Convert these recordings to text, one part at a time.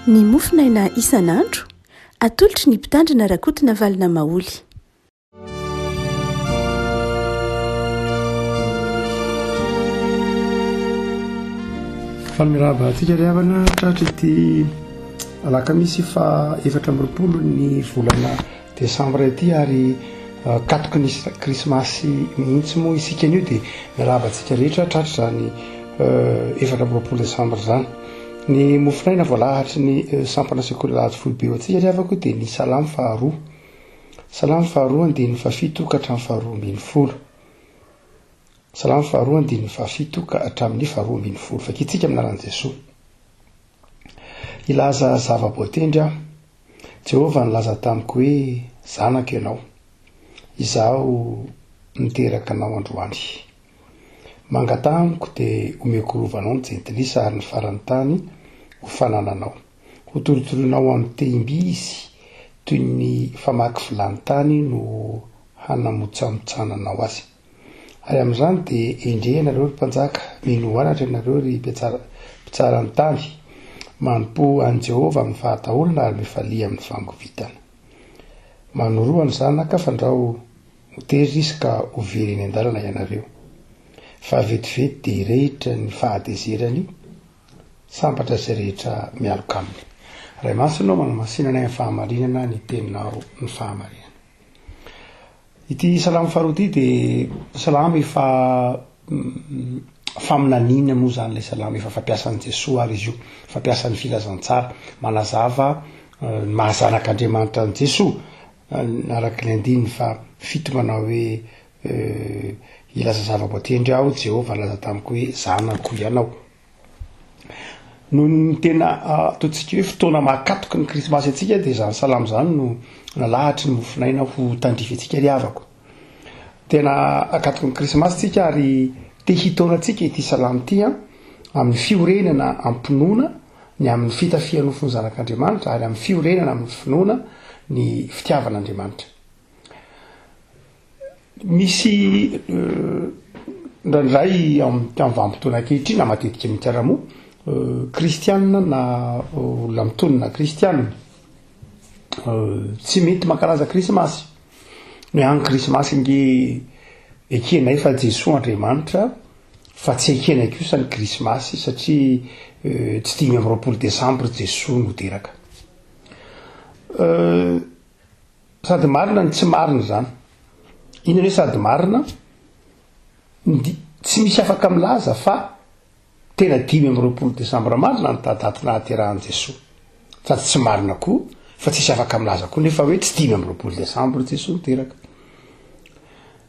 Ny mofonaina isan'andro, atolotry ny Mpitandrina Rakotonavalona Maholy. Faly miarahaba antsika ry havana tratry ity alakamisy fa 24 ny volana desambra ity ary eh, katoky ny krismasy mihitsy moa isika anio dia miarahaba antsika rehetra tratry izany 24 eh, desambra izany. Ny mofonaina voalahatry ny eh, sampana sekoly alahady foibe ho antsika ry havako dia ny salamo faharoa. Salamo faharoa andininy fahafito ka hatramin'ny faharoa ambin'ny folo. Salamo faharoa andininy fahafito ka hatramin'ny faharoa ambin'ny folo. Vakintsika amin'ny anaran'i Jesoa. Hilaza zava-boatendry aho. Jehovah nilaza tamiko hoe, Zanako ianao. Izaho niteraka anao androany. Mangataha amiko dia omeko rovanao ny jentilisa ary ny faran'ny tany ho fanananao. Hotorotoroinao amin'ny tehim-by izy, toy ny famaky vilany tany no hanamontsamontsananao azy. Ary amin'izany dia endrey ianareo ry mpanjaka, minoa anatra ianareo ry mpitsara ny tany, manompoa an'i Jehovah amin'ny fahatahorana ary mifalia amin'ny fangovitana. Manoroa ny zanaka fandrao ho tery izy ka ho very eny an-dalana ianareo. Fa vetivety dia hirehitra ny fahatezerany, Sambatra izay rehetra mialoka aminy. Ray Masina ô, manamasina anay amin'ny fahamarinana ny teninao ny fahamarinana. Ity salamo faharoa ity dia salamo efa mm, faminaniana moa izany ilay salamo efa fampiasan'i Jesoa ary izy io, fampiasan'ny filazantsara manazava eh, ny maha zanak'Andriamanitra an'i Jesoa eh, araka ny andininy fa fito manao hoe eh, hilaza zava-boatendry aho, Jehovah nilaza tamiko hoe zanako ianao. Noho ny tena ataontsika hoe fotoana mahakatoky ny krismasy antsika dia izany salamo izany no nalahatry ny mofonaina ho tandrify antsika ry havako. Tena akatoky ny krismasy tsika ary te hitaona antsika ity salamo ity an, amin'ny fiorenana am-pinoana ny amin'ny fitafian'ofon'ny zanak'Andriamanitra ary amin'ny fiorenana amin'ny finoana ny fitiavan'Andriamanitra. Misy indraindray amin'ny vanim-potoana ankehitriny na matetika mihitsy ara moa, kristianina na olona mitonona kristianina tsy mety mankalaza krismasy. Ny hoe any krismasy ange ekenay fa Jesoa Andriamanitra fa tsy ekenay kosa ny krismasy satria tsy 25 desambra Jesoa no teraka. Sady marina no tsy marina izany. Inona hoe sady marina? Ny tsy misy afaka milaza fa tena 25 desambra marina ny daty nahaterahan'i Jesoa. Sady tsy marina koa fa tsisy afaka milaza koa nefa hoe tsy 25 desambra Jesoa niteraka.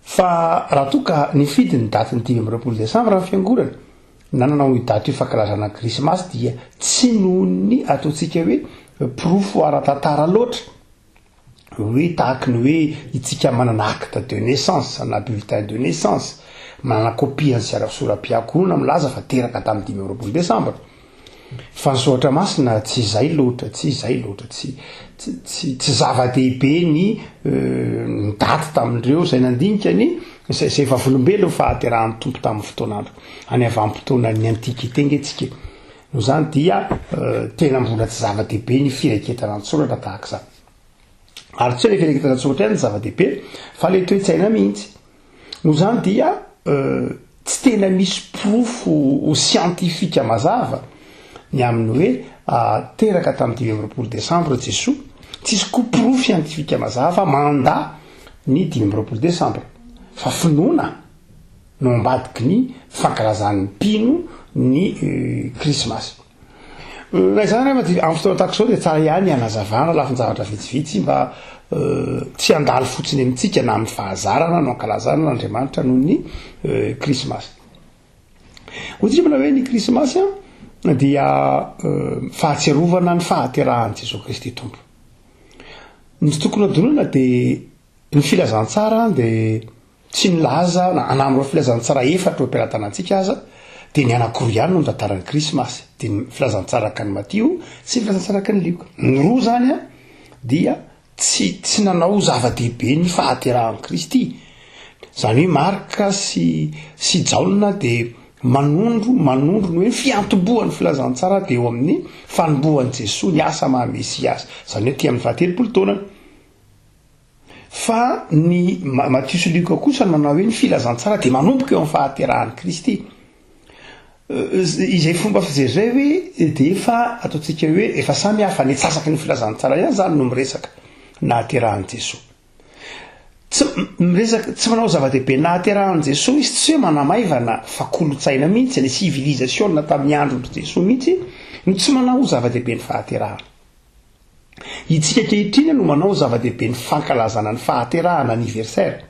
Fa raha toa ka nifidy ny datin'ny 25 desambra ny fiangonana, na nanao io daty io fankalazana ny krismasy dia tsy noho ny ataontsika hoe porofo ara-tantara loatra hoe tahaky ny hoe itsika manana acte de naissance na bulletin de naissance, manana copie an'ny sora-piankohonana milaza fa teraka tamin'ny 25 desambra. Fa ny soratra masina tsy izay loatra, tsy izay loatra, tsy tsy tsy zava-dehibe ny ny daty tamin'ireo izay nandinika ny izay izay vavolombelon'ny fahaterahan'ny Tompo tamin'ny fotoan'andro. Any vanim-potoanan'ny antiquité nge tsika e. Noho izany dia tena mbola tsy zava-dehibe ny firaketana an-tsoratra tahaka izany. Ary tsy hoe ilay firaketana an-tsoratra ihany no zava-dehibe fa ilay toe-tsaina mihitsy. Noho izany dia tsy tena misy porofo siantifika mazava ny amin'ny hoe teraka tamin'ny 25 desambra Jesoa. Tsisy koa porofo siantifika mazava mandà ny 25 desambra. Fa finoana no ambadiky ny fankalazan'ny mpino ny krismasy. Na izany anefa dia amin'ny fotoana tahaka izao dia tsara ihany hanazavana lafin-javatra vitsivitsy mba tsy handalo fotsiny amintsika na amin'ny fahazarana no ankalazana an'Andriamanitra noho ny krismasy. Hoy tsika hoe ny krismasy dia fahatsiarovana ny fahaterahan'i Jesoa Kristy Tompo. Ny tsy tokony hadinoina dia ny filazantsara dia Tsy nilaza na amin'ireo filazantsara efatra eo am-pelatanantsika aza dia ny anankiroa ihany no mitantara ny Krismasy, dia ny filazantsara araka an'i Matio sy ny filazantsara araka an'i Lioka. Ny roa izany dia tsy tsy nanao zava-dehibe ny fahaterahan'i Kristy. Izany hoe Marka sy sy Jaona dia. Manondro, manondro ny hoe fiantombohan'ny filazantsara dia eo amin'ny fanombohan'i Jesoa ny asa maha Mesia azy, izany hoe aty amin'ny fahatelopolo taonany. Fa ny Matio sy Lioka kosa no manao hoe ny filazantsara dia manomboka eo amin'ny fahaterahan'i Kristy. Izay fomba fijery izay hoe dia efa ataontsika hoe efa samy hafa, ny antsasaky ny filazantsara ihany izany no miresaka nahaterahan'i Jesoa. Tsy miresaka, tsy manao zava-dehibe nahaterahan'i Jesoa izy, tsy hoe manamaivana fa kolontsaina mihitsy, ilay civilisation tamin'ny andron-dry Jesoa mihitsy no tsy manao ho zava-dehibe ny fahaterahana. Itsika ankehitriny no manao ho zava-dehibe ny fankalazana ny fahaterahana, anniversaire.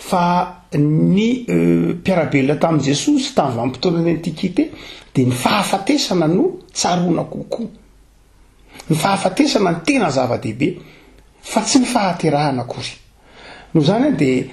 Fa ny mpiara-belona tamin'i Jesoa sy tamin'ny vanim-potoanan'ny Antiquité dia ny fahafatesana no tsaroana kokoa. Ny fahafatesana no tena zava-dehibe fa tsy ny fahaterahana akory. Noho izany dia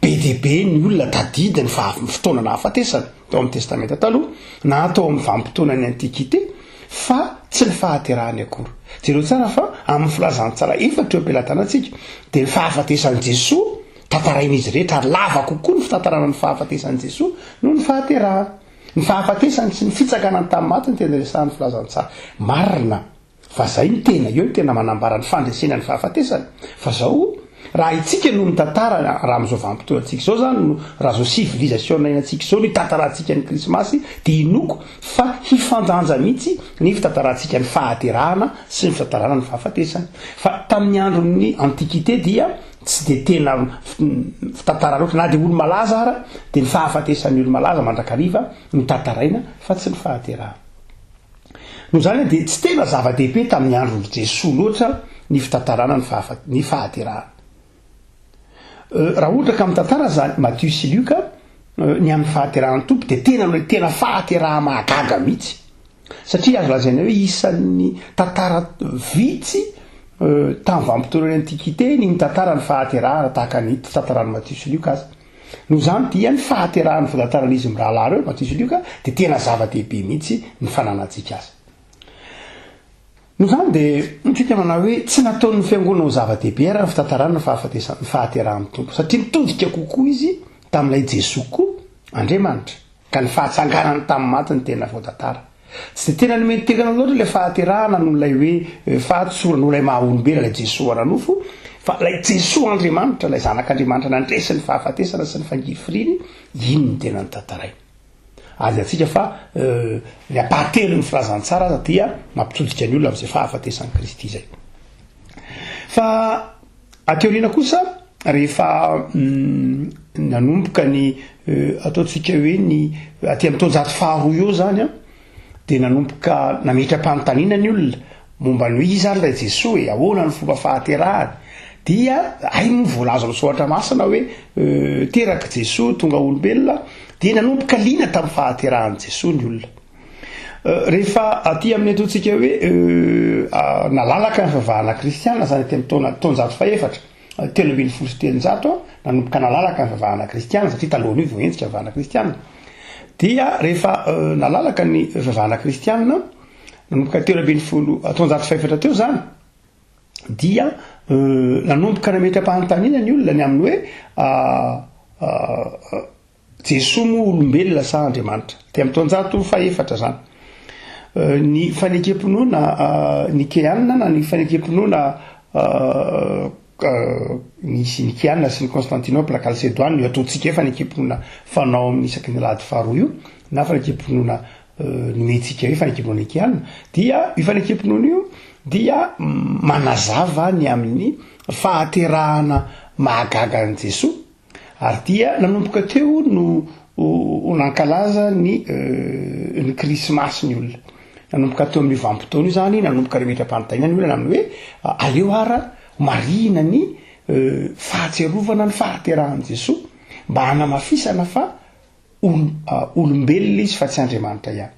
be dia be ny olona tadidy ny fotoana nahafatesana tao amin'ny Testamenta Taloha na tao amin'ny vanim-potoanan'ny Antiquité fa tsy ny fahaterahany akory. Jereo tsara fa amin'ny filazantsara efatra eo am-pelatanantsika dia ny fahafatesan'i Jesoa tantarain'izy rehetra ary lava kokoa ny fitantarana ny fahafatesan'i Jesoa noho ny fahaterahany. Ny fahafatesany sy ny fitsanganany tamin'ny maty no tena resahan'ny filazantsara. Marina fa zay no tena, eo no tena manambara ny fandresena ny fahafatesana. Fa zao, raha itsika no mitantara, raha amin'izao vanim-potoantsika izao zany no, raha izao civilisation iainantsika izao no itantarantsika ny krismasy dia inoako fa hifandanja mihitsy ny fitantarantsika ny fahaterahana sy ny fitantarana ny fahafatesana. Fa tamin'ny andron'ny antiquité dia tsy dia tena fitantara loatra, na dia olo-malaza ara dia ny fahafatesan'ny olo-malaza mandrakariva no tantaraina fa tsy ny fahaterahana. Noho izany dia tsy tena zava-dehibe tamin'ny andron'i Jesoa loatra ny fitantarana ny ny fahaterahana. Raha ohatra ka mitantara izany Matio sy Lioka ny amin'ny fahaterahan'ny Tompo dia tena tena fahateraha-mahagaga mihitsy. Satria azo lazaina hoe isan'ny tantara vitsy tamin'ny vanim-potoanan'ny Antiquité ny mitantara ny fahaterahana tahaka ny fitantaran'i Matio sy Lioka aza. Noho izany dia ny fahaterahan'ny fitantaran'izy mirahalahy ireo, Matio sy Lioka, dia tena zava-dehibe mihitsy ny fananantsika azy. Noho izany dia isika manao hoe tsy nataon'ny fiangonana ho zava-dehibe ary ny fitantarana ny fahafatesana, ny fahaterahan'ny Tompo, satria nitodika kokoa izy tamin'ilay Jesoa koa Andriamanitra. Ka ny fahatsanganany tamin'ny maty no tena voatantara. Tsy dia tena nomeny toerana loatra ilay fahaterahana noho ilay hoe fahatsorana, noho ilay maha olombelona, ilay Jesoa ara-nofo, fa ilay Jesoa Andriamanitra, ilay Zanak'Andriamanitra nandresy ny fahafatesana sy ny fangirifiriany, iny no tena notantarainy. Ary hitantsika fa ny ampahatelon'ny filazantsara aza dia mampitodika ny olona amin'izay fahafatesan'i Kristy izay. Fa Aty aoriana kosa, rehefa nanomboka ny ataontsika hoe ny aty amin'ny taonjato faharoa eo izany an, dia nanomboka nametra-panontaniana ny olona momba ny hoe iza ary ilay Jesoa e, ahoana ny fomba fahaterahany? Dia hay moa voalaza ao amin'ny soratra masina hoe teraka Jesoa tonga olombelona, dia nanomboka liana tamin'ny fahaterahan'i Jesoa ny olona. Rehefa aty amin'ny ataontsika hoe nalalaka ny fivavahana kristiana izany aty amin'ny taona taonjato fahefatra, 313, nanomboka nalalaka ny fivavahana kristiana satria talohan'io vao henjika ny fivavahana kristiana. Dia rehefa nalalaka ny fivavahana kristiana, nanomboka 13 taonjato fahefatra teo izany, dia nanomboka nametra-panontaniana ny olona ny amin'ny hoe Jesoa moa olombelona sa Andriamanitra? Aty amin'ny taonjato fahefatra izany. Ny fanekem-pinoana nikeanina na ny fanekem-pinoana nisy nikeanina sy ny Constantinople, Chalcédoine, io ataontsika hoe fanekem-pinoana fanao amin'ny isaky ny alahady faharoa io, na fanekem-pinoana nomentsika hoe fanekem-pinoana nikeanina, dia io fanekem-pinoana io dia manazava ny amin'ny fahaterahana mahagaga an'i Jesoa, Ary dia nanomboka teo no ho nankalaza ny ny krismasy ny olona. Nanomboka teo amin'io vanim-potoana io izany, nanomboka nametra-panontaniana ny olona amin'ny hoe aleo ara marihina ny fahatsiarovana ny fahaterahan'i Jesoa mba hanamafisana fa olombelona izy fa tsy Andriamanitra ihany.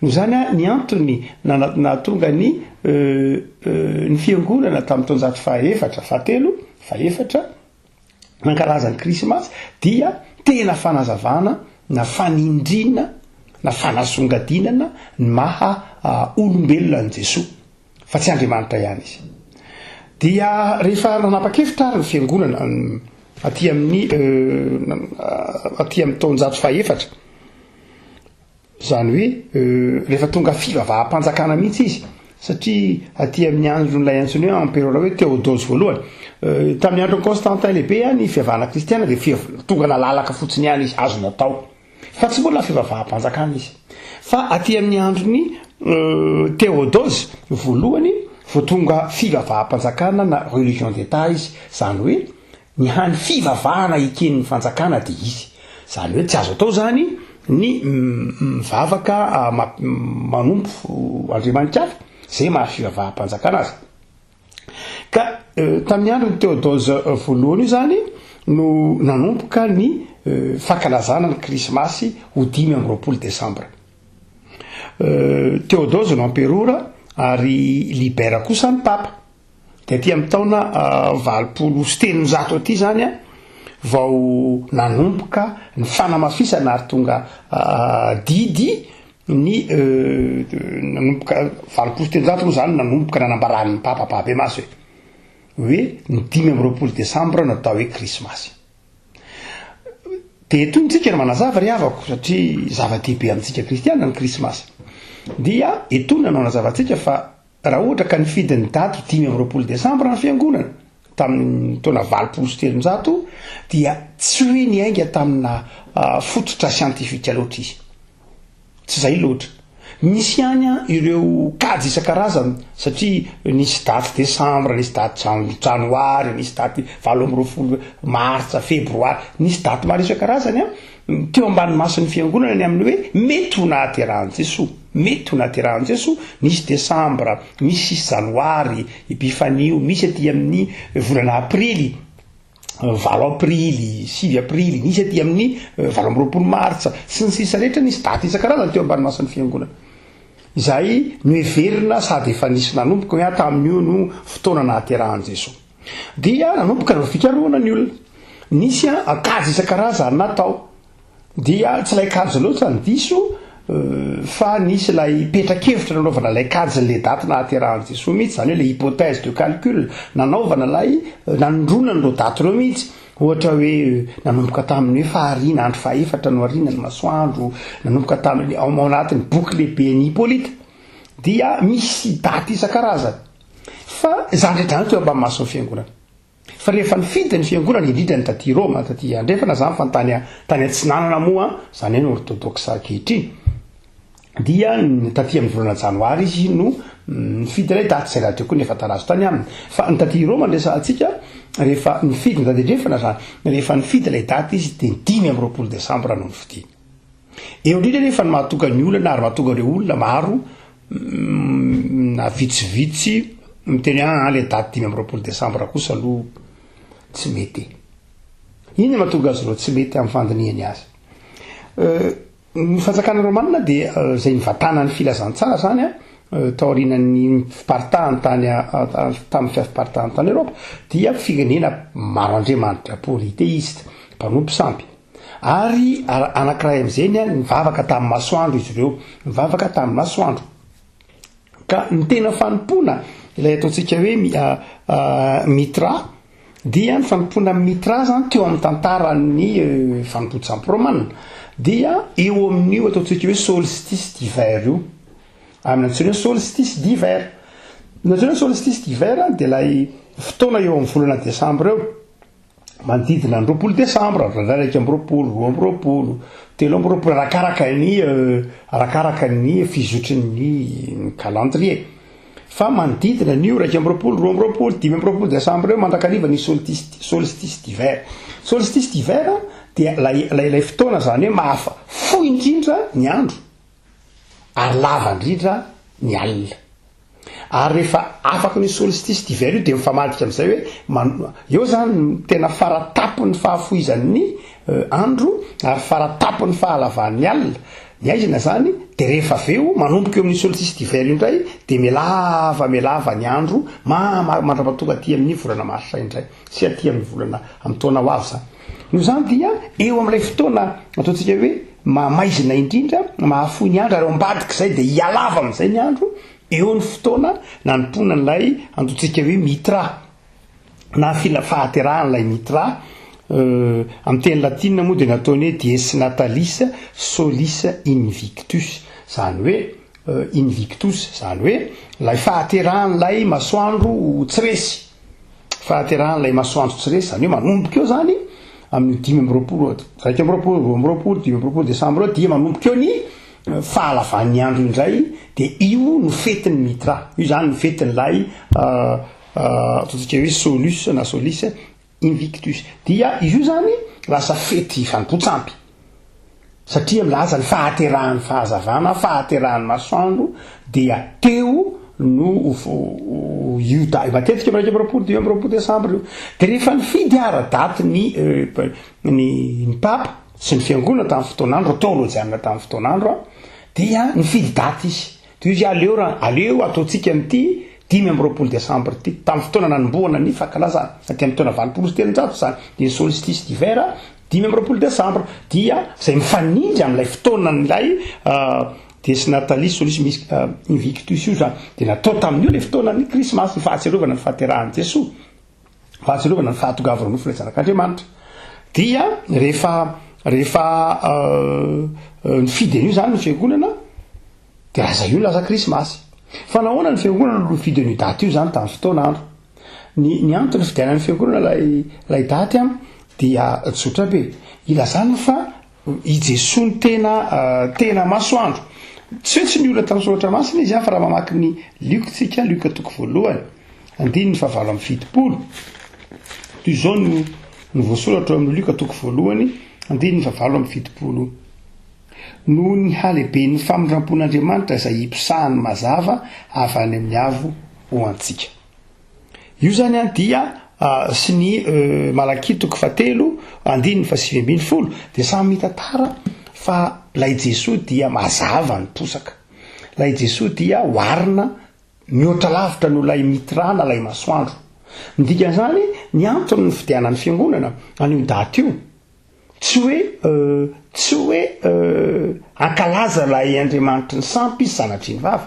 Noho izany, ny antony nahatonga ny ny fiangonana tamin'ny taonjato fahaefatra, fahatelo, fahefatra, nankalaza ny krismasy dia tena fanazavana na fanindriana na fanasongadinana ny maha olombelona an'i Jesoa fa tsy Andriamanitra ihany izy. Dia rehefa nanapa-kevitra ary ny fiangonana aty amin'ny aty amin'ny taonjato fahefatra. Izany hoe rehefa tonga fivavaham-panjakana mihitsy izy, satria aty amin'ny andron'ilay antsoina hoe empereur hoe Théodose voalohany, tamin'ny andron'i Constantin lehibe ny fivavahana kristiana dia fiv- tonga nalalaka fotsiny ihany izy, azo natao. Fa tsy mbola fivavaham-panjakana izy. Fa aty amin'ny andron'i Théodose voalohany vao tonga fivavaham-panjakana na religion d'Etat izy, izany hoe Ny hany fivavahana eken'ny fanjakana dia izy. Izany hoe tsy azo atao izany ny mivavaka manompo andriamani-kafa, izay maha fivavaham-panjakana azy. Ka tamin'ny andron'i Théodose voalohany io izany no nanomboka ny fankalazana ny krismasy ho 25 desambra. Théodose no amperora ary Libère kosa ny papa. Dia aty amin'ny taona 380 aty izany vao nanomboka ny fanamafisana ary tonga didy ny nanomboka 380 moa izany nanomboka nanambaran'ny Papa ampahibemaso e, hoe ny 25 desambra no atao hoe krismasy. Dia etoy tsika no manazava ry havako satria zava-dehibe amintsika kristiana ny krismasy. Dia etoana no anazavantsika fa Raha ohatra ka nifidy ny daty 25 desambra ny fiangonana tamin'ny taona 380 dia tsy hoe niainga tamina fototra siantifika loatra izy. Tsy izay loatra. Nisy ihany ireo kajy isan-karazany satria nisy daty desambra, nisy daty janoary, nisy daty 28 martsa, febroary, nisy daty maro isan-karazany teo ambany mason'ny fiangonana ny amin'ny hoe mety ho nahaterahan'i Jesoa. Mety ho nahaterahan'i Jesoa, misy desambra, misy janoary, epifanio, misy aty amin'ny volana aprily, 8 aprily, 9 aprily, misy aty amin'ny 28 martsa, sy ny sisa rehetra, nisy daty isan-karazany teo ambany mason'ny fiangonana. Izay noheverina sady efa nisy nanomboka hoe tamin'io no fotoana nahaterahan'i Jesoa. Dia nanomboka nanao fikarohana ny olona. Nisy kajy isan-karazany natao. Dia tsy ilay kajy loatra no diso fa nisy ilay petra-kevitra nanaovana ilay kajin'ilay daty nahaterahan'i Jesoa mihitsy, izany hoe ilay hypothèse de calcul nanaovana ilay nanondroana an'ireo daty ireo mihitsy. Ohatra hoe nanomboka tamin'ny hoe fahariana, andro fahefatra nohariana ny masoandro, nanomboka tamin'ny ao anatin'ny boky lehiben'i Hippolyte dia misy daty isan-karazany. Fa izany rehetra izany teo ambany mason'ny fiangonana. Fa rehefa nifidy ny fiangonana, indrindra ny taty Roma, taty andrefana izany fa ny tany tany atsinanana moa, izany hoe ny ortodoksa ankehitriny, dia ny taty amin'ny volana janoary izy no nifidy ilay daty, izay rahateo koa ny efa tarazo tany aminy. Fa ny taty Roma no resahantsika, rehefa nifidy ny taty andrefana izany, rehefa nifidy ilay daty izy dia ny 25 desambra no nofidiny. Eo indrindra anefa no mahatonga ny olana ary mahatonga ireo olona maro na vitsivitsy miteny hoe aa le daty 25 desambra kosa aloha tsy mety e. Inona mahatonga azy ireo tsy mety amin'ny fandinihany azy? Ny fanjakana romanina dia izay nivatanan'ny filazantsara izany taorian'ny fiparitahany tany tamin'ny fiparitahany tany Eropa dia firenena maro andriamanitra, polythéiste, mpanompo sampy. Ary anankiray amin'izay ny nivavaka tamin'ny masoandro izy ireo, nivavaka tamin'ny masoandro. Ka ny tena fanompoana ilay ataontsika hoe Mitra dia ny fanompoana Mitra zany teo amin'ny tantaran'ny fanompoan-tsampy romana dia eo amin'io ataontsika hoe solstice d'hiver io. Amin'ny antsoina hoe solstice d'hiver. Ny antsoina hoe solstice d'hiver dia ilay fotoana eo amin'ny volana desambra eo. Manodidina ny 20 desambra, indraindray 21, 22, 23, arakaraka ny arakaraka ny fizotry ny calendrier. Fa manodidina an'io 21, 22, 25 desambra eo mandrakariva ny solstice, solstice d'hiver. Solstice d'hiver dia ilay, ilay, ilay fotoana izany hoe mahafa fohy indrindra ny andro ary lava indrindra ny alina. Ary rehefa afaky ny solstice d'hiver io dia mifamadika amin'izay hoe man-, eo zany no tena faratapon'ny fahafohizan'ny andro ary faratapon'ny fahalavan'ny alina. Ny haizina zany dia rehefa avy eo manomboka eo amin'ny solstice d'hiver io indray dia mihalava mihalava ny andro ma-, mandra-pahatonga aty amin'ny volana marsa indray sy aty amin'ny volana amin'ny taona ho avy zany. Noho izany dia eo amin'ilay fotoana ataontsika hoe mahamaizina indrindra, mahafoy ny andro ary ao ambadik'izay dia hihalava amin'izay ny andro, eo ny fotoana nanompoana an'ilay antontsika hoe Mitra na fila fahaterahan'ilay Mitra. Amin'ny teny latinina moa dia nataony hoe dies natalis solis invictus, izany hoe invictus, izany hoe ilay fahaterahan'ilay masoandro tsy resy, fahaterahan'ilay masoandro tsy resy, izany hoe manomboka eo izany amin'io 25, 21, 22, 25 desambra eo dia manomboka eo ny fahalavan'ny andro indray, dia io no fetin'ny Mitra, io izany no fetin'ilay ataontsika hoe solus na solis Invictus. Dia izy io izany lasa fety fanompoan-tsampy satria milaza ny fahaterahan'ny fahazavana, fahaterahan'ny masoandro, dia teo no io da matetika 21 25 desambra io. Dia rehefa nifidy ara daty ny ny ny papa sy ny fiangonana tamin'ny fotoan'andro, teolojianina tamin'ny fotoan'andro, dia nifidy daty izy. Toy izy aleo raha aleo ataontsika amin'ity 25 desambra ity, tamin'ny fotoana nanombohana ny fankalazana, aty amin'ny taona 380 izany, dia ny solstice d'hiver 25 desambra, dia izay mifanindry amin'ilay fotoanan'ilay Dies Natalis Solis Invictus io izany, dia natao tamin'io ilay fotoanan'ny krismasy, ny fahatsiarovana ny fahaterahan'i Jesoa, fahatsiarovana ny fahatongavan'ny nofo ilay Zanak'Andriamanitra. Dia rehefa rehefa nifidy an'io izany ny fiangonana, Dia aza io lasa krismasy. Fa nahoana ny fiangonana no nifidy an'io daty io izany tamin'ny fotoana andro? Ny ny antony nifidianan'ny fiangonana ilay ilay daty an dia tsotra be. Ilazana fa i Jesoa no tena tena masoandro. Tsy hoe tsy niolana tamin'ny soratra masina izy an, fa raha mamaky ny Lioka tsika, Lioka toko voalohany, andininy fahavalo amby 70. Toy izao no no voasoratra ao amin'ny Lioka toko voalohany, andininy fahavalo amby 70. Noho ny halehiben'ny famindrampon'Andriamanitra izay hiposahany mazava avy any amin'ny avo ho antsika. Io izany an dia sy ny Malakia toko fahatelo andininy faha-19 dia samy mitantara fa ilay Jesoa dia mazava niposaka. Ilay Jesoa dia oharina mihoatra lavitra noho ilay Mitra na ilay masoandro. Ny dikan'izany, ny antony nifidianan'ny fiangonana an'io daty io, Tsy hoe tsy hoe hankalaza ilay andriamanitry ny sampy izy sanatria ny vava,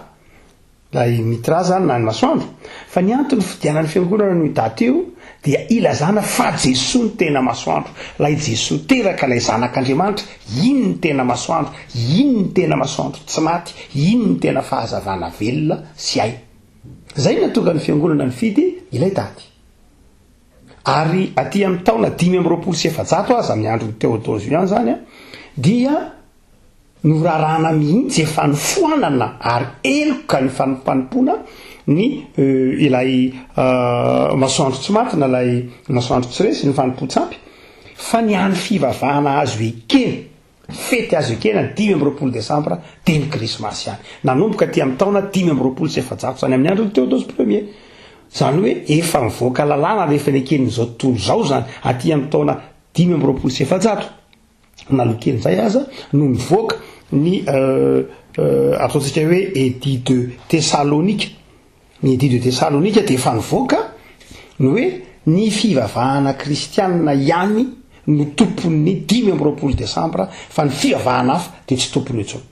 ilay Mitra zany na ny masoandro, fa ny antony nifidianan'ny fiangonana an'io daty io dia ilazana fa Jesoa no tena masoandro, ilay Jesoa teraka, ilay zanak'Andriamanitra, iny no tena masoandro, iny no tena masoandro tsy maty, iny no tena fahazavana velona sy aina. Izay no nahatonga ny fiangonana nifidy ilay daty. Ary aty amin'ny taona 425 aza, amin'ny andron'i Théodose ihany izany, dia norarana mihitsy, efa nofoanana ary heloka ny fanompoana ny ilay masoandro tsy maty na ilay masoandro tsy resy, ny fanompoan-tsampy, fa ny hany fivavahana azo ekena. Fety azo ekena ny 25 desambra dia ny krismasy ihany. Nanomboka aty amin'ny taona 425 izany amin'ny andron'i Théodose Premier. Izany hoe efa nivoaka lalàna ary efa neken'izao tontolo izao izany aty amin'ny taona 425. Na aloha kelin'izay aza no nivoaka ny ataontsika hoe Édit de Thessalonique. Ny Édit de Thessalonique dia efa nivoaka ny hoe ny fivavahana kristianina ihany no tompon'ny 25 desambra fa ny fivavahana hafa dia tsy tompony intsony.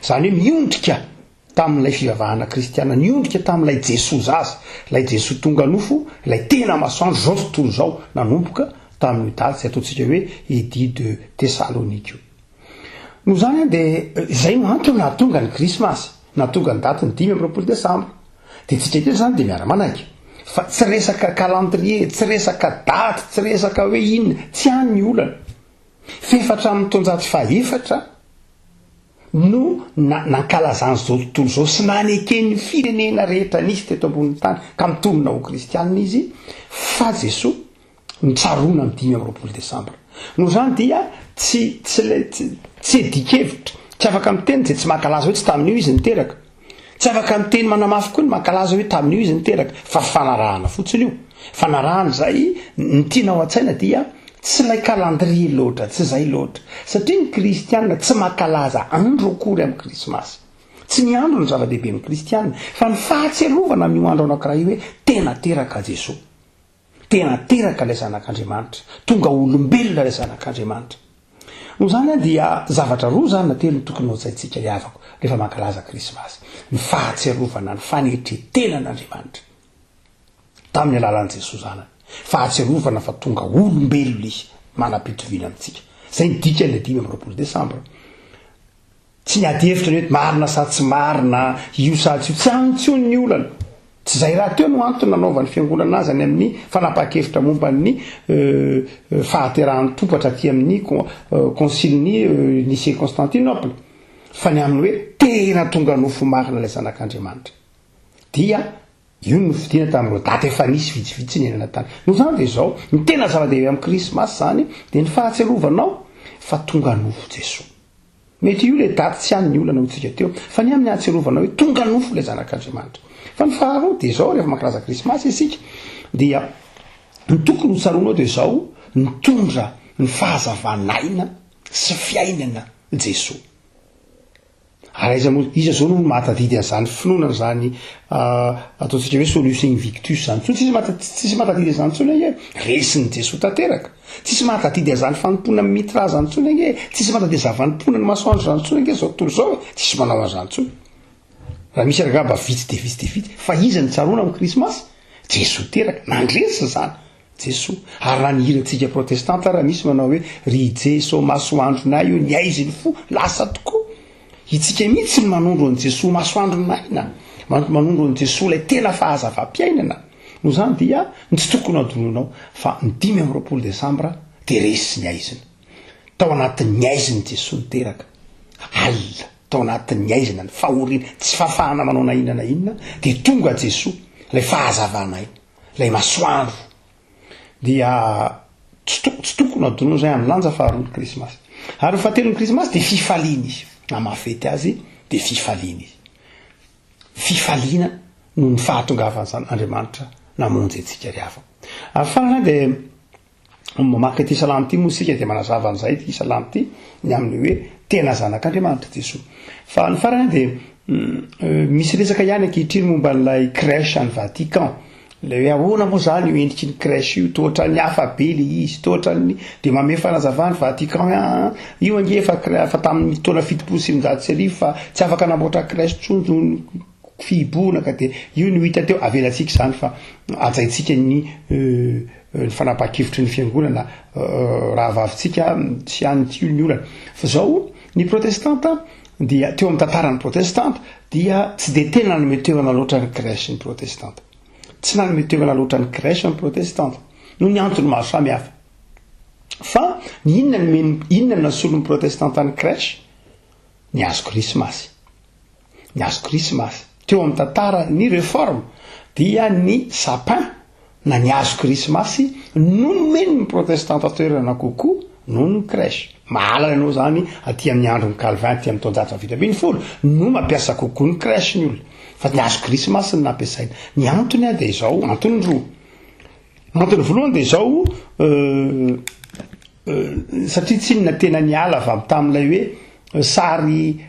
Izany hoe miondrika tamin'ilay fivavahana kristianina, niondrika tamin'ilay Jesoa zaza, ilay Jesoa tonga nofo, ilay tena masoandro izao tontolo izao nanomboka tamin'io daty izay ataontsika hoe Édit de Thessalonique io. Noho izany dia izay no antony nahatonga ny krismasy, nahatonga ny daty ny 25 desambra. Dia tsika eto izany dia miara-manaiky fa tsy resaka calendrier, tsy resaka daty, tsy resaka hoe inona, tsy any ny olana. F'efa hatramin'ny taonjato fahaefatra no nankalazan'izao tontolo izao sy naneken'ny firenena rehetra nisy teto ambonin'ny tany ka mitonona ho kristianina izy fa Jesoa ny tsaroana ny 25 desambra. Noho izany dia tsy tsy ilay tsy tsy adikevitra, tsy afaka miteny izay tsy mankalaza hoe tsy tamin'io izy niteraka. Tsy afaka miteny manamafy koa ny mankalaza hoe tamin'io izy niteraka fa fanarahana fotsiny io. Fanarahana izay ny tiana ao an-tsaina dia tsy ilay calendrier loatra, tsy izay loatra. Satria ny kristiana tsy mankalaza andro akory amin'ny krismasy. Tsy ny andro no zava-dehibe amin'ny kristiana fa ny fahatsiarovana amin'io andro anankiray io hoe tena teraka Jesoa. Tena teraka ilay Zanak'Andriamanitra. Tonga olombelona ilay Zanak'Andriamanitra. Noho izany dia zavatra roa izany na telo no tokony ho an-tsaintsika ry havako rehefa mankalaza Krismasy. Ny fahatsiarovana ny fanetren-tenan'Andriamanitra tamin'ny alalan'i Jesoa Zanany. Fahatsiarovana fa tonga olombelona izy, manam-pitoviana amintsika. Izay ny dikan'ilay 25 desambra. Tsy ny ady hevitra ny hoe marina sa tsy marina, io sa tsy io, tsy any intsony ny olana. Tsy izay rahateo no antony nanaovan'ny fiangonana azy any amin'ny fanapahan-kevitra momba ny fahaterahan'ny Tompo hatraty amin'ny konsilin'i Nicée-Constantinople, fa ny amin'ny hoe tena tonga nofo marina ilay Zanak'Andriamanitra. Dia io no nofidina tamin'ireo daty efa nisy vitsivitsy niainana tany. Noho izany dia izao, ny tena zava-dehibe amin'ny Krismasy izany dia ny fahatsiarovanao fa tonga nofo Jesoa. Mety io ilay daty tsy any ny olana hoy tsika teo, fa ny amin'ny hahatsiarovana hoe tonga nofo ilay Zanak'Andriamanitra. Fa ny faharoa dia izao, rehefa mankalaza Krismasy isika dia ny tokony ho tsaroanao dia izao, nitondra ny fahazavan'aina sy fiainana Jesoa. Ary aiza moa, iza izao no mahatadidy an'izany finoana an'izany ataontsika hoe solus invictus izany intsony? Tsisy mahata- tsisy mahatadidy an'izany intsony ange. Resin'i Jesoa tanteraka. Tsisy mahatadidy an'izany fanompoana Mitra izany intsony ange. Tsisy mahatadidy izany fanompoana ny masoandro izany intsony ange izao tontolo izao e. Tsisy manao an'izany intsony. Raha misy ary angamba vitsy dia vitsy dia vitsy. Fa iza no tsaroana amin'ny Krismasy? Jesoa teraka. Nandresy izany. Jesoa. Ary raha ny hirantsika protestanta ara misy manao hoe ry Jeso masoandronay io ny aizin'ny fo, lasa tokoa. Itsika mihitsy no manondro an'i Jesoa masoandron'aina, manondro an'i Jesoa ilay tena fahazavam-piainana. Noho izany dia ny tsy tokony hadinoinao fa ny 25 desambra dia resy ny aizina. Tao anatin'ny aizin'i Jesoa niteraka, alina, tao anatin'ny aizina, ny fahoriana, tsy fahafahana manao na inona na inona, dia tonga Jesoa, ilay fahazavan'aina. Ilay masoandro dia tsy to, tsy tokony hadinoina izay amin'ny lanja faharoa ny krismasy. Ary ny fahatelo ny krismasy dia fifaliana izy. Na mahafety azy dia fifaliana izy. Fifaliana noho ny fahatongavan'izany Andriamanitra namonjy antsika ry havana. Ary farany dia Mamaky ity salamo ity moa isika dia manazava an'izay ity salamo ity ny amin'ny hoe tena zanak'Andriamanitra Jesoa. Fa ny farany dia misy resaka ihany ankehitriny momba an'ilay crèche any Vatican. Ilay hoe ahoana moa izany io endriky ny crèche io, toa ohatran'ny hafa be ilay izy, toa ohatran'ny dia manome fanazavana ny Vatican hoe aa io ange efa efa tamin'ny taona 1970 fa tsy afaka namboatra crèche intsony noho ny fihibohana ka dia io no hita teo, avelantsika izany fa hajaintsika ny ny fanapahan-kevitry ny fiangonana rahavavintsika tsy any ity ny olana. Fa zao, ny protestanta dia teo amin'ny tantaran'ny protestanta dia tsy dia tena nanome toerana loatra ny crèche ny protestanta. Tsy nanome toerana loatra ny crèche ny protestanta noho ny antony maro samihafa. Fa ny inona no inona no nasolon'ny protestanta ny crèche? Ny hazo krismasy. Ny hazo krismasy. Teo amin'ny tantaran'ny réforme dia ny sapin na ny hazo krismasy no nomen'ny protestanta toerana kokoa noho ny crèche. Mahalana ianao izany aty amin'ny andron'i Calvin aty amin'ny taonjato faha 17 no mampiasa kokoa ny crèche ny olona. Fa ny hazo krismasy no nampiasaina. Ny antony dia izao, antony roa. Ny antony voalohany dia izao, Satria tsinona tena niala avy avy tamin'ilay hoe sary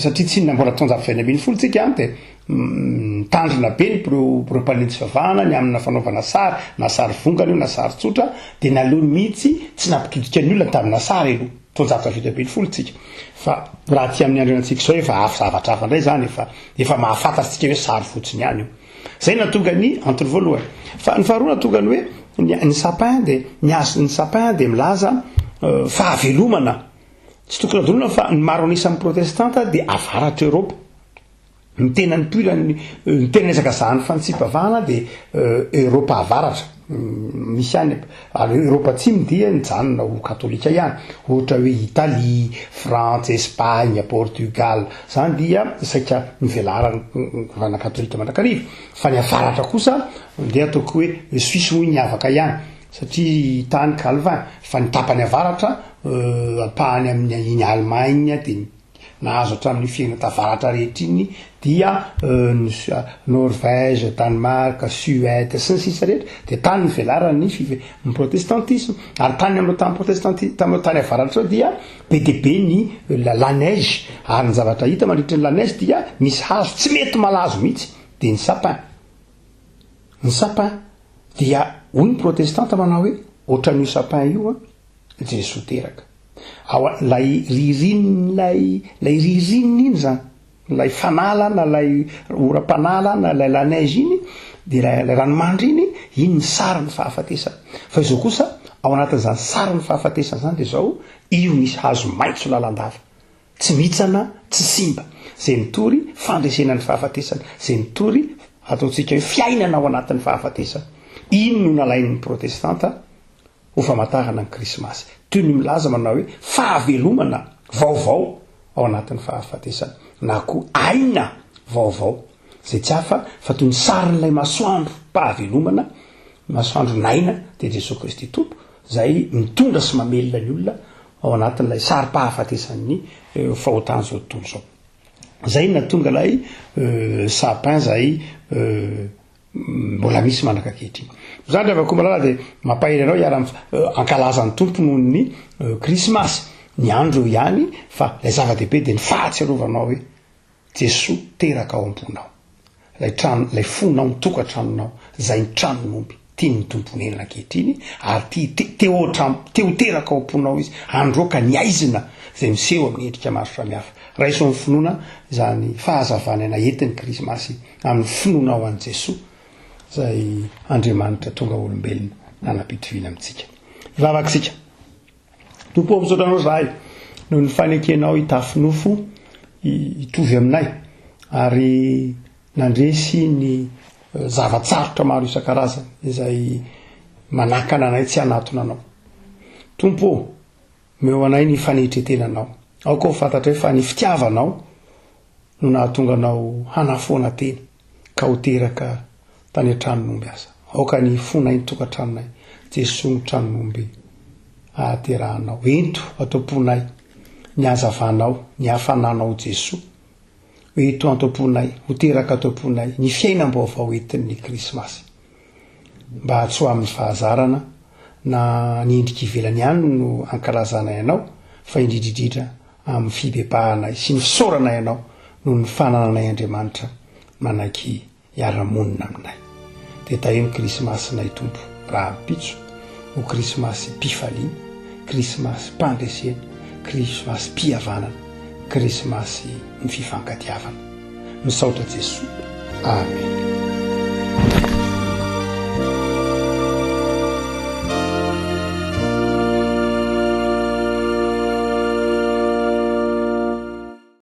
satria tsinona mbola taonjato faha 16 tsika an dia mitandrina be ny ireo ireo mpanenjy fivavahana ny amina fanaovana sary na sary vongana io na sary tsotra dia naleony mihitsy tsy nampitodika ny olona tamina sary aloha taonjato faha 17 tsika fa raha aty amin'ny andronantsika izao efa hafa zavatra hafa indray izany efa efa mahafantatra tsika hoe sary fotsiny ihany io Zay nahatonga ny antony voalohany. Fa ny faharoa nahatonga ny hoe ny sapin dia ny hazo ny sapin dia milaza fahavelomana. Tsy tokony hadinoina fa ny maro an'isa amin'ny protestanta dia avaratra Eoropa. Ny tena nipoiran'ny ny tena nihazakazahan'ny fanitsipavahana dia Eoropa avaratra. Misy ihany ary Eoropa atsimo dia nijanona ho katolika ihany. Ohatra hoe Italie, Frantsa, Espagne, Portugal. Izany dia saika nivelaran'ny fivavahana katolika mandrakariva. Fa ny avaratra kosa dia ataoko hoe Suisse moa niavaka ihany satria tany Calvin. Fa ny tapany avaratra ampahany amin'ny iny Allemagne dia nahazo hatramin'ny firenena tavaratra rehetra iny dia Norvège, Danemark, Suède sy ny sisa rehetra dia tany nivelaran'ny five- ny protestantisme. Ary tany amin'ireo tany protestanti- tamin'ireo tany avaratra ireo dia be dia be ny la la neige ary ny zavatra hita mandritra ny la neige dia misy hazo tsy mety malazo mihitsy dia ny sapin. Ny sapin dia hoy ny protestanta manao hoe ohatran'io sapin io an Jesoa teraka. Ao ilay ririnina ilay ilay ririnina iny zany, ilay fanala na ilay oram-panala na ilay la neige iny dia ilay ilay ranomandry iny Iny ny sarin'ny fahafatesana. Fa izao kosa, ao anatin'izany sarin'ny fahafatesana izany dia izao, io misy hazo maitso lalandava. Tsy mihitsana, tsy simba. Izay mitory fandresena ny fahafatesana, izay mitory ataontsika hoe fiainana ao anatin'ny fahafatesana. Iny no nalain'ny protestanta ho famantarana ny Krismasy. Toy ny milaza manao hoe fahavelomana vaovao ao anatin'ny fahafatesana, na koa aina vaovao, izay tsy hafa fa toy ny sarin'ilay masoandrom-pahavelomana, masoandron'aina, dia Jesoa Kristy Tompo, izay mitondra sy mamelona ny olona ao anatin'ilay sarim-pahafatesan'ny fahotan'izao tontolo izao. Izay no nahatonga ilay sapin izay mbola misy mandraka ankehitriny. Izany ry havako malala dia mampahery anao hiara hankalaza ny Tompo noho ny Krismasy. Ny andro eo ihany fa ilay zava-dehibe dia ny fahatsiarovanao hoe Jesoa teraka ao am-ponao. Ilay trano, ilay fonao, ny tokantranonao, izay ny tranon'omby tian'ny Tompo honenana ankehitriny ary tia te te ho te ho teraka ao am-ponao Izy handroaka ny haizina izay miseho amin'ny endrika maro samihafa. Raiso amin'ny finoana izany fahazavana entin'ny Krismasy amin'ny finoanao an'i Jesoa izay Andriamanitra tonga olombelona nanam-pitoviana amintsika. Hivavaka isika. Tompo ô, misaotra Anao izahay noho ny fanekenao hitafy nofo hitovy aminay ary nandresy ny zava-tsarotra maro isan-karazany izay manakana anay tsy hanatona Anao. Tompo ô, omeo anay ny fanetren-tenanao. Aoka ho fantatray fa ny fitiavanao no nahatonga anao hanafoana tena ka ho teraka tany an-tranon'omby aza. Aoka ny fonay ny tokantranonay, Jesoa no tranon'omby ahaterahanao. Ento ato am-ponay ny hazavanao, ny hafananao Jesoa. Eto ato am-ponay, ho teraka ato am-ponay ny fiainam-baovao entin'ny Krismasy. Mba tsy ho amin'ny fahazarana na ny endrika ivelany ihany no ankalazanay anao fa indrindra indrindra amin'ny fibebahanay sy ny fisaoranay Anao noho ny fanananay Andriamanitra manaiky hiara-monina aminay. Dia tahio ny Krismasinay Tompo rahampitso ho Krismasim-pifaliana, Krismasim-pandresena, Krismasim-pihavanana, Krismasy ny fifankatiavana. Misaotra Jesoa. Amen.